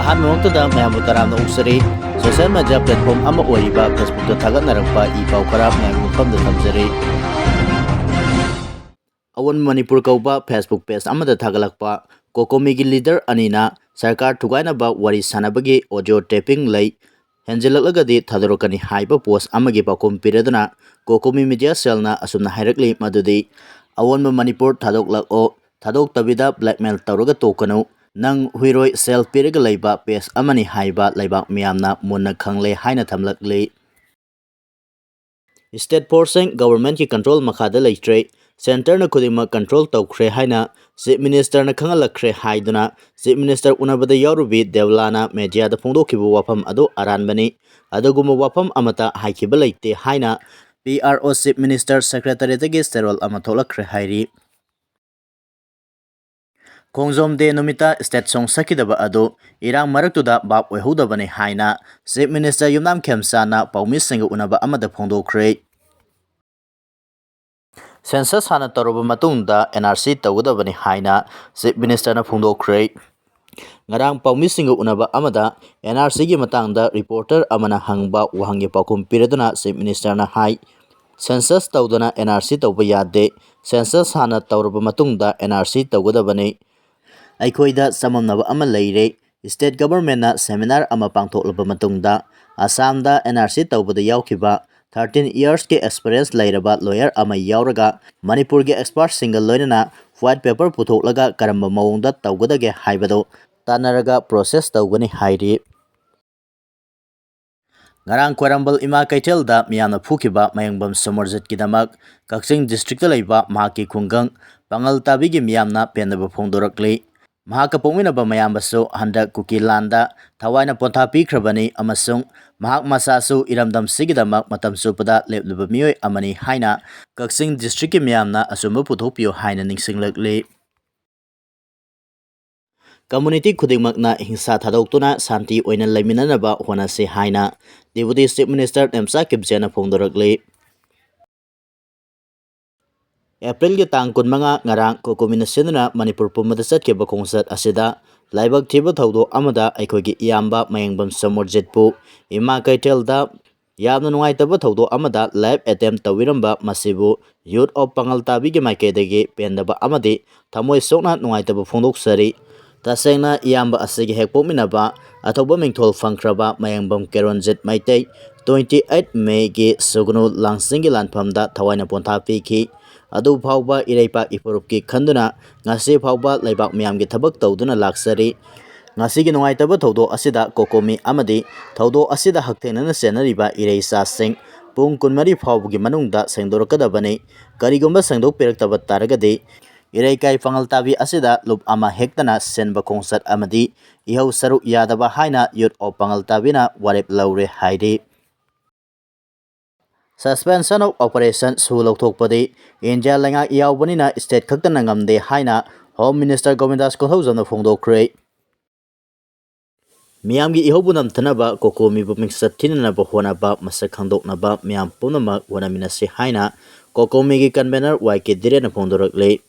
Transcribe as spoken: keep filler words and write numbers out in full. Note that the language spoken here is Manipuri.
ꯑꯍꯥꯟꯕꯃꯛꯇꯗ ꯃꯌꯥꯝꯕꯨ ꯇꯔꯥꯝꯅ ꯑꯣꯛꯆꯔꯤ꯫ Social media platform ꯑꯃ ꯑꯣꯏꯔꯤꯕ Facebookꯇ ꯊꯥꯒꯠꯅꯔꯛꯄ ꯏ ꯄꯥꯎ ꯈꯔ ꯃꯌꯥꯝꯒꯤ ꯃꯐꯝꯗ ꯊꯝꯖꯔꯤ꯫ ꯑꯑꯣꯟꯕ ꯃꯅꯤꯄꯨꯔ ꯀꯧꯕ Facebook page ꯑꯃꯗ ꯊꯥꯒꯠꯂꯛꯄ ꯀꯣꯀꯣꯃꯤꯒꯤ leader ꯑꯅꯤꯅ ꯁꯔꯀꯥꯔ ꯊꯨꯒꯥꯏꯅꯕ ꯋꯥꯔꯤ ꯁꯥꯟꯅꯕꯒꯤ audio taping ꯂꯩ, ꯍꯦꯟꯖꯤꯜꯂꯛꯂꯒꯗꯤ ꯊꯥꯗꯣꯔꯛꯀꯅꯤ ꯍꯥꯏꯕ post ꯑꯃꯒꯤ ꯄꯥꯎꯈꯨꯝ ꯄꯤꯔꯗꯨꯅ ꯀꯣꯀꯣꯃꯤ media cellꯅ ꯑꯁꯨꯝꯅ ꯍꯥꯏꯔꯛꯂꯤ ꯃꯗꯨꯗꯤ, "ꯑꯑꯣꯟꯕ ꯃꯅꯤꯄꯨꯔ ꯊꯥꯗꯣꯛꯂꯛꯑꯣ, ꯊꯥꯗꯣꯛꯇꯕꯤꯗ blackmail ꯇꯧꯔꯒ ꯇꯣꯛꯀꯅꯨ꯫ ꯅꯪ ꯍꯨꯏꯔꯣꯏ, ꯁꯦꯜ ꯄꯤꯔꯒ ꯂꯩꯕ page ꯑꯃꯅꯤ" ꯍꯥꯏꯕ ꯂꯩꯕꯥꯛ ꯃꯤꯌꯥꯝꯅ ꯃꯨꯟꯅ ꯈꯪꯂꯦ ꯍꯥꯏꯅ ꯊꯝꯂꯛꯂꯤ꯫ State forceꯁꯤꯡ governmentꯀꯤ control ꯃꯈꯥꯗ ꯂꯩꯇ꯭ꯔꯦ꯫ Centreꯅ ꯈꯨꯗꯤꯡꯃꯛ control ꯇꯧꯈ꯭ꯔꯦ ꯍꯥꯏꯅ Chief Ministerꯅ ꯈꯪꯍꯜꯂꯛꯈ꯭ꯔꯦ ꯍꯥꯏꯗꯨꯅ Chief Minister ꯎꯅꯕꯗ ꯌꯥꯎꯔꯨꯕꯤ ꯗꯦꯕꯂꯥꯅ mediaꯗ ꯐꯣꯡꯗꯣꯛꯈꯤꯕ ꯋꯥꯐꯝ ꯑꯗꯨ ꯑꯔꯥꯟꯕꯅꯤ꯫ ꯑꯗꯨꯒꯨꯝꯕ ꯋꯥꯐꯝ ꯑꯃꯠꯇ ꯍꯥꯏꯈꯤꯕ ꯂꯩꯇꯦ ꯍꯥꯏꯅ P R O Chief Minister Secretariatꯇꯒꯤ ꯆꯦꯔꯣꯜ ꯑꯃ ꯊꯣꯛꯂꯛꯈ꯭ꯔꯦ ꯍꯥꯏꯔꯤ꯫ ꯈꯣꯡꯖꯣꯝ Day ꯅꯨꯃꯤꯠꯇ state song ꯁꯛꯈꯤꯗꯕ ꯑꯗꯨ ꯏꯔꯥꯡ ꯃꯔꯛꯇꯨꯗ ꯚꯥꯞ ꯑꯣꯏꯍꯧꯗꯕꯅꯤ ꯍꯥꯏꯅ Chief Minister ꯌꯨꯝꯅꯥꯝ ꯈꯦꯝꯆꯥꯟꯅ ꯄꯥꯎꯃꯤꯁꯤꯡꯒ ꯎꯅꯕ ꯑꯃꯗ ꯐꯣꯡꯗꯣꯛꯈ꯭ꯔꯦ꯫ Census ꯍꯥꯟꯅ ꯇꯧꯔꯕ ꯃꯇꯨꯡꯗ N R C ꯇꯧꯒꯗꯕꯅꯤ ꯍꯥꯏꯅ Chief Ministerꯅ ꯐꯣꯡꯗꯣꯛꯈ꯭ꯔꯦ꯫ ꯉꯔꯥꯡ ꯄꯥꯎꯃꯤꯁꯤꯡꯒ ꯎꯅꯕ ꯑꯃꯗ N R Cꯒꯤ ꯃꯇꯥꯡꯗ reporter ꯑꯃꯅ ꯍꯪꯕ ꯋꯥꯍꯪꯒꯤ ꯄꯥꯎꯈꯨꯝ ꯄꯤꯔꯗꯨꯅ Chief Ministerꯅ ꯍꯥꯏ, "Census ꯇꯧꯗꯅ N R C ꯇꯧꯕ ꯌꯥꯗꯦ꯫ Census ꯍꯥꯟꯅ ꯇꯧꯔꯕ ꯃꯇꯨꯡꯗ N R C ꯇꯧꯒꯗꯕꯅꯤ꯫ ꯑꯩꯈꯣꯏꯗ ꯆꯃꯝꯅꯕ ꯑꯃ ꯂꯩꯔꯦ꯫ State governmentꯅ seminar ꯑꯃ ꯄꯥꯡꯊꯣꯛꯂꯕ ꯃꯇꯨꯡꯗ ꯑꯁꯥꯝꯗ N R C ꯇꯧꯕꯗ ꯌꯥꯎꯈꯤꯕ thirteen yearsꯀꯤ experience ꯂꯩꯔꯕ lawyer ꯑꯃ ꯌꯥꯎꯔꯒ ꯃꯅꯤꯄꯨꯔꯒꯤ expertꯁꯤꯡꯒ ꯂꯣꯏꯅꯅ white paper ꯄꯨꯊꯣꯛꯂꯒ ꯀꯔꯝꯕ ꯃꯑꯣꯡꯗ ꯇꯧꯒꯗꯒꯦ ꯍꯥꯏꯕꯗꯨ ꯇꯥꯟꯅꯔꯒ process ꯇꯧꯒꯅꯤ" ꯍꯥꯏꯔꯤ꯫ ꯉꯔꯥꯡ ꯈ꯭ꯋꯥꯏꯔꯝꯕꯟ ꯏꯃꯥ ꯀꯩꯊꯦꯜꯗ ꯃꯤꯌꯥꯝꯅ ꯐꯨꯈꯤꯕ ꯃꯌꯦꯡꯕꯝ ꯁꯣꯃꯔꯖꯤꯠꯀꯤꯗꯃꯛ ꯀꯛꯆꯤꯡ districtꯇ ꯂꯩꯕ ꯃꯍꯥꯛꯀꯤ ꯈꯨꯡꯒꯪ ꯄꯥꯉꯜ ꯇꯥꯕꯤꯒꯤ ꯃꯤꯌꯥꯝꯅ ꯄꯦꯟꯗꯕ ꯐꯣꯡꯗꯣꯔꯛꯂꯤ꯫ ꯃꯍꯥꯛꯀ ꯄꯣꯛꯃꯤꯟꯅꯕ ꯃꯌꯥꯝꯕꯁꯨ ꯍꯟꯗꯛ ꯀꯨꯀꯤ ꯂꯥꯟꯗ ꯊꯋꯥꯏꯅ ꯄꯣꯟꯊꯥ ꯄꯤꯈ꯭ꯔꯕꯅꯤ ꯑꯃꯁꯨꯡ ꯃꯍꯥꯛ ꯃꯁꯥꯁꯨ ꯏꯔꯝꯗꯝꯁꯤꯒꯤꯗꯃꯛ ꯃꯇꯝ ꯆꯨꯞꯄꯗ ꯂꯦꯞꯂꯤꯕ ꯃꯤꯑꯣꯏ ꯑꯃꯅꯤ ꯍꯥꯏꯅ ꯀꯛꯆꯤꯡ districtꯀꯤ ꯃꯤꯌꯥꯝꯅ ꯑꯆꯨꯝꯕ ꯄꯨꯊꯣꯛꯄꯤꯌꯨ ꯍꯥꯏꯅ ꯅꯤꯡꯁꯤꯡꯂꯛꯂꯤ꯫ Community ꯈꯨꯗꯤꯡꯃꯛꯅ ꯍꯤꯡꯁꯥ ꯊꯥꯗꯣꯛꯇꯨꯅ ꯁꯥꯟꯇꯤ ꯑꯣꯏꯅ ꯂꯩꯃꯤꯟꯅꯅꯕ ꯍꯣꯠꯅꯁꯤ ꯍꯥꯏꯅ Deputy Chief Minister ꯅꯦꯝꯆꯥ ꯀꯤꯞꯖꯦꯅ ꯐꯣꯡꯗꯣꯔꯛꯂꯤ꯫ ꯑꯦꯄ꯭ꯔꯤꯜꯒꯤ ꯇꯥꯡ ꯀꯨꯟꯃꯉꯥ, ꯉꯔꯥꯡ ꯀꯣꯀꯣꯃꯤꯅ ꯁꯤꯟꯗꯨꯅ ꯃꯅꯤꯄꯨꯔ ꯄꯨꯝꯕꯗ ꯆꯠꯈꯤꯕ ꯈꯣꯡꯆꯠ ꯑꯁꯤꯗ ꯂꯥꯏꯕꯛ ꯊꯤꯕ ꯊꯧꯗꯣꯛ ꯑꯃꯗ ꯑꯩꯈꯣꯏꯒꯤ ꯏꯌꯥꯝꯕ ꯃꯌꯦꯡꯕꯝ ꯁꯃꯨꯔꯖꯤꯠꯄꯨ ꯏꯃꯥ ꯀꯩꯊꯦꯜꯗ ꯌꯥꯝꯅ ꯅꯨꯡꯉꯥꯏꯇꯕ ꯊꯧꯗꯣꯛ ꯑꯃꯗ ꯔꯦꯞ ꯑꯦꯇꯦꯝ ꯇꯧꯕꯤꯔꯝꯕ ꯃꯁꯤꯕꯨ ꯌꯨꯠ ꯑꯣꯐ ꯄꯥꯉꯜ ꯇꯥꯕꯤꯒꯤ ꯃꯥꯏꯀꯩꯗꯒꯤ ꯄꯦꯟꯗꯕ ꯑꯃꯗꯤ ꯊꯃꯣꯏ ꯁꯣꯛꯅ ꯅꯨꯡꯉꯥꯏꯇꯕ ꯐꯣꯡꯗꯣꯛꯆꯔꯤ꯫ ꯇꯁꯦꯡꯅ ꯏꯌꯥꯝꯕ ꯑꯁꯤꯒꯤ ꯍꯦꯛ ꯄꯣꯛꯃꯤꯟꯅꯕ ꯑꯊꯧꯕ ꯃꯤꯡꯊꯣꯜ ꯐꯪꯈ꯭ꯔꯕ ꯃꯌꯦꯡꯕꯝ ꯀꯦꯔꯣꯟꯖꯤꯠ ꯃꯩꯇꯩ twenty eight May ꯒꯤ ꯁꯨꯒꯅꯨ ꯂꯥꯡꯁꯤꯡꯒꯤ ꯂꯥꯟꯐꯝꯗ ꯊꯋꯥꯏꯅ ꯄꯣꯟꯊꯥ ꯄꯤꯈꯤ꯫ ꯑꯗꯨ ꯐꯥꯎꯕ ꯏꯔꯩꯄꯥꯛ ꯏꯄꯨꯔꯨꯞꯀꯤ ꯈꯟꯗꯨꯅ ꯉꯁꯤ ꯐꯥꯎꯕ ꯂꯩꯕꯥꯛ ꯃꯤꯌꯥꯝꯒꯤ ꯊꯕꯛ ꯇꯧꯗꯨꯅ ꯂꯥꯛꯆꯔꯤ꯫ ꯉꯁꯤꯒꯤ ꯅꯨꯡꯉꯥꯏꯇꯕ ꯊꯧꯗꯣꯛ ꯑꯁꯤꯗ ꯀꯣꯀꯣꯃꯤ ꯑꯃꯗꯤ ꯊꯧꯗꯣꯛ ꯑꯁꯤꯗ ꯍꯛꯊꯦꯡꯅꯅ ꯆꯦꯟꯅꯔꯤꯕ ꯏꯔꯩꯆꯥꯁꯤꯡ ꯄꯨꯡ ꯀꯨꯟꯃꯔꯤ ꯐꯥꯎꯕꯒꯤ ꯃꯅꯨꯡꯗ ꯁꯦꯡꯗꯣꯔꯛꯀꯗꯕꯅꯤ꯫ ꯀꯔꯤꯒꯨꯝꯕ ꯁꯦꯡꯗꯣꯛꯄꯤꯔꯛꯇꯕ ꯇꯥꯔꯒꯗꯤ ꯏꯔꯩꯀꯥꯏ ꯄꯥꯉꯜ ꯇꯥꯕꯤ ꯑꯁꯤꯗ ꯂꯨꯞ ꯑꯃ ꯍꯦꯛꯇꯅ ꯁꯦꯟꯕ ꯈꯣꯡꯆꯠ ꯑꯃꯗꯤ ꯏꯍꯧ ꯁꯔꯨꯛ ꯌꯥꯗꯕ ꯍꯥꯏꯅ ꯌꯨꯠ ꯑꯣꯐ ꯄꯥꯉꯜ ꯇꯥꯕꯤꯅ ꯋꯥꯔꯦꯞ ꯂꯧꯔꯦ ꯍꯥꯏꯔꯤ꯫ Suspension of Operation ꯁꯨ ꯂꯧꯊꯣꯛꯄꯗꯤ ꯏꯟꯗꯤꯌꯥ ꯂꯩꯉꯥꯛ ꯌꯥꯎꯕꯅꯤꯅ state ꯈꯛꯇꯅ ꯉꯝꯗꯦ ꯍꯥꯏꯅ Home Minister ꯒꯣꯕꯤꯟꯗꯥꯁ ꯀꯣꯟꯊꯧꯖꯝꯅ ꯐꯣꯡꯗꯣꯛꯈ꯭ꯔꯦ꯫ ꯃꯤꯌꯥꯝꯒꯤ ꯏꯍꯧꯕꯨ ꯅꯝꯊꯅꯕ ꯀꯣꯀꯣꯃꯤꯕꯨ ꯃꯤꯡꯆꯠ ꯊꯤꯅꯅꯕ ꯍꯣꯠꯅꯕ ꯃꯁꯛ ꯈꯪꯗꯣꯛꯅꯕ ꯃꯤꯌꯥꯝ ꯄꯨꯝꯅꯃꯛ ꯍꯣꯠꯅꯃꯤꯟꯅꯁꯤ ꯍꯥꯏꯅ ꯀꯣꯀꯣꯃꯤꯒꯤ convener ꯋꯥꯏ ꯀꯦ ꯙꯤꯔꯦꯟꯅ ꯐꯣꯡꯗꯣꯔꯛꯂꯤ꯫